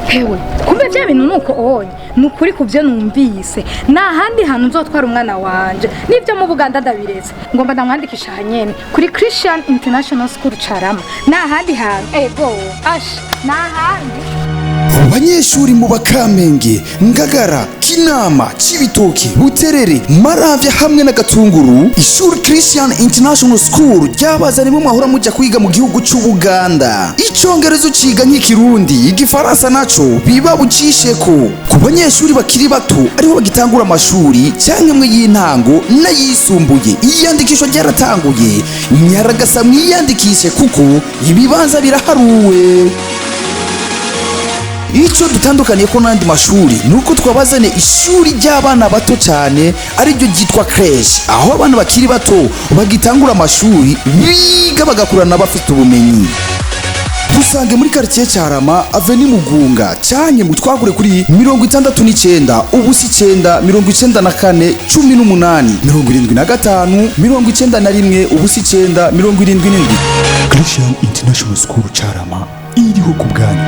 Hewe, kumbe vya bintu nuko onye ni ukuri ku byo numvise, nta handi hantu nzotwara umwana wanje. N'ibyo mu Buganda ndabiretse, ngomba ndamwandikisha hanyene kuri Christian International School Carama. Nta handi hantu, ego ash, nta handi. Banyeshuri mu Bakamenge, Ngagara, Kinama, Cibitoke, Buterere, Maramvya hamwe na Gatunguru, ishuri Christian International School ryabazanye mwahora muja kwiga mu gihugu c'Ubuganda. Icongereza uciga nk'ikirundi, igifaransa naco biba bucisheko. Ku banyeshuri bakiri bato ariho bagitangura amashuri canke mwe y'intango n'ayisumbuye, iyandikishwa ryaratanguye. Nyaragasa mwiyandikishe kuko ibibanza biraharuwe. Icyo dutandukaniye ko n'andi mashuri ni uko twabazane ishuri ry'abana bato cyane, ariryo ryitwa crèche, aho abana bakiri bato bagitangura amashuri biga bagakurana bafite ubumenyi. Dusange muri quartier Cyarama, avenue Mugunga, cyanye mutwagure kuri 69 0 9 94 18 75 91 0 9 77. Christian International School Carama iriho ku bwanyu.